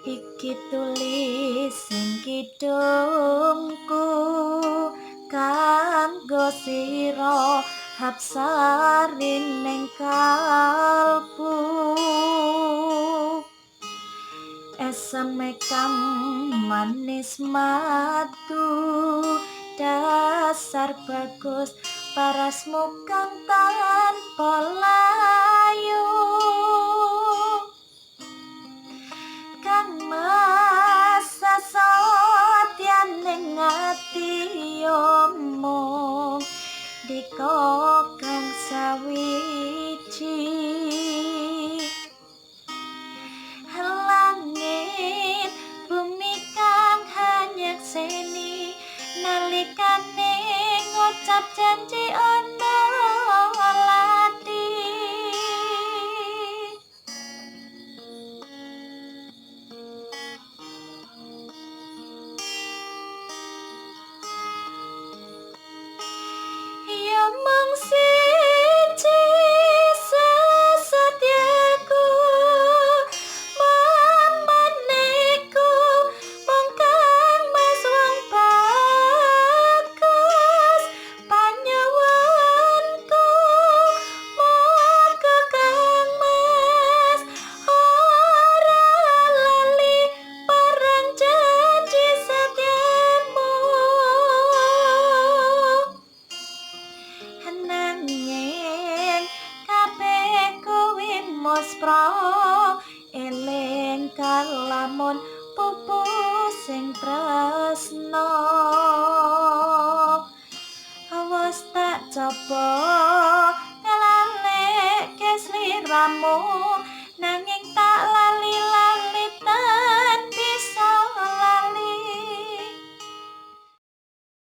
Iki tulis sing kidungku kanggo sira hapsari ning kalbu. Eseme kang manis madu, dasar bagus parasmu kang tanpa layu. Kang Mas sesatyan ning ati omong dika kang sawiji. Langit bumi kang hanyekseni nalikane ngucap janji ana lati. Ya mung siji sesatyaku, mamaniku mung kang Mas wong bagus, panyuwunku monggo kang Mas ora lali parang janji setyamu. Nanging kabeh kuwi muspra, eling kalamun